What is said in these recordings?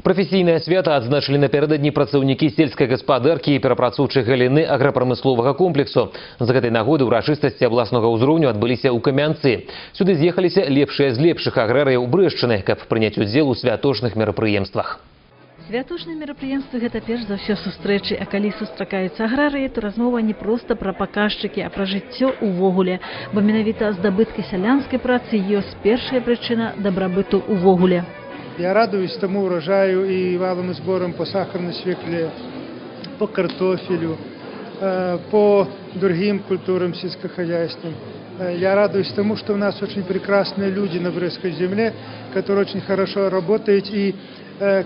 Прафесійнае свята адзначылі напярэдадні працаўнікі сельскай гаспадаркі і перапрацоўчай галіны аграпрамысловага комплексу. З гэтай нагоды ўрачыстасці абласнога ўзроўню адбыліся ў Камянцы. Сюды з'ехаліся лепшыя з лепшых аграрыяў Брэшчыны, каб прыняць удзел у святочных мерапрыемствах. Святочныя мерапрыемствы — гэта перш за ўсё сустрэчы, а калі сустракаюцца аграрыі, то размова не проста пра паказчыкі, а пра жыццё ўвогуле, бо менавіта здабыткі сялянскай працы ёсць першая прычына дабрабыту ўвогуле. Я радуюсь тому урожаю и валовым сборам по сахарной свекле, по картофелю, по другим культурам сельскохозяйственным. Я радуюсь тому, что у нас очень прекрасные люди на Брестской земле, которые очень хорошо работают и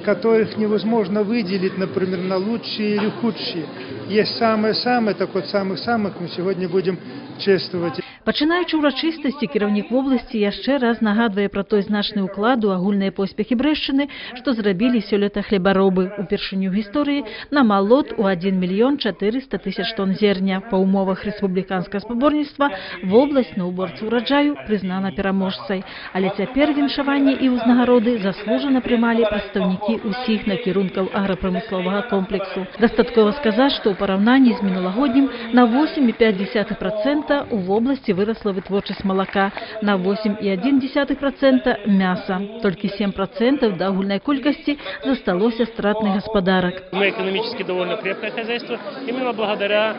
которых невозможно выделить, например, на лучшие или худшие. Есть самые-самые, так вот самых-самых мы сегодня будем чествовать. Пачынаючы ўрачыстасці, кіраўнік вобласці яшчэ раз нагадвае пра той значны ўклад у агульныя поспехі Брэшчыны, што зрабілі сёлета хлебаробы. Упершыню ў гісторыі намалот у 1 мільён 400 тысяч тонн зерня. Па ўмовах рэспубліканскага спаборніцтва вобласць на ўборцы ўраджаю прызнана пераможцай. Але цяпер віншаванні і ўзнагароды заслужана прымалі прадстаўнікі ўсіх накірункаў аграпрамысловага комплексу. Дастаткова сказаць, што ў параўнанні з мінулагоднім на 8,5% у вобласці вырасла вытворчасць малака, на 8,1% мяса. Толькі 7% да агульнай колькасці засталося стратных гаспадарак. Мы экономически довольно крепкое хозяйство, именно благодаря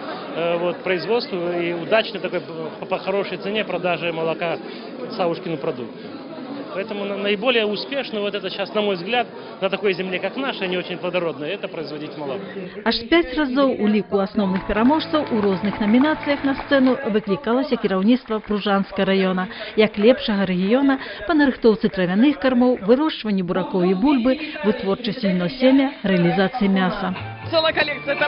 вот, производству и удачной такой, по хорошей цене продаже молока Савушкину продукта. Поэтому наиболее успешно вот это сейчас, на мой взгляд, на такой земле, как наша, не очень плодородная, это производить молоко. Аж пяць разоў у ліку асноўных пераможцаў у розных намінацыях на сцэну выклікалася кіраўніцтва Пружанскага раёна, як лепшага рэгіёна па нарыхтоўцы травяных кармоў, вырошчванні буракоў і бульбы, вытворчасці льносемя, рэалізацыі мяса. Целая коллекция, это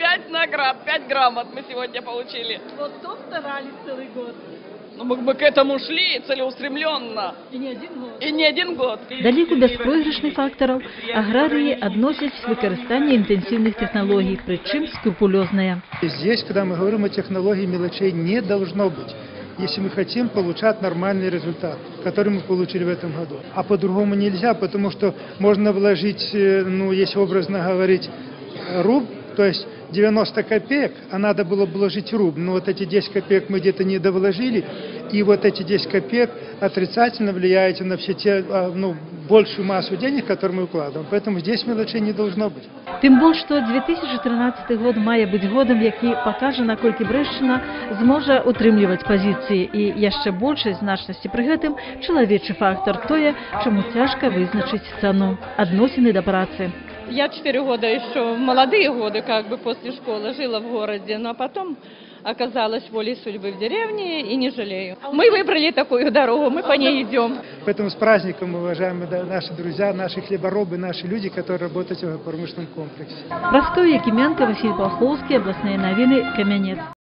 5 наград, 5 грамот мы сегодня получили. Вот то старались целый год. Ну, мы к этому шли целеустремленно. И не один год. И не один год. Да ліку бяспройгрышных фактараў аграрыі адносяць выкарыстанне інтэнсіўных тэхналогій, прычым скрупулёзнае. Здесь, когда мы говорим о технологии, мелочей не должно быть, если мы хотим получать нормальный результат, который мы получили в этом году. А по-другому нельзя, потому что можно вложить, ну, если образно говорить, руб, то есть 90 копеек, а надо было вложить руб. Но вот эти 10 копеек мы где-то не довложили, и вот эти 10 копеек отрицательно влияют на все те, ну, большую массу денег, которые мы укладываем. Поэтому здесь мелочей не должно быть. Тым больш, што 2013 год мае быць годам, які пакажа, наколькі Брэшчына зможа утрымліваць пазіцыі. І яшчэ большай значнасці пры гэтым чалавечы фактар, тое, чаму цяжка вызначыць цану — адносіны да працы. Я 4 года еще, молодые годы, как бы после школы, жила в городе, но потом оказалась волей судьбы в деревне и не жалею. Мы выбрали такую дорогу, мы по ней идем. Поэтому с праздником, уважаемые, да, наши друзья, наши хлеборобы, наши люди, которые работают в промышленном комплексе. Прасковья Якименко, Василий Полховский, областные новины, Каменец.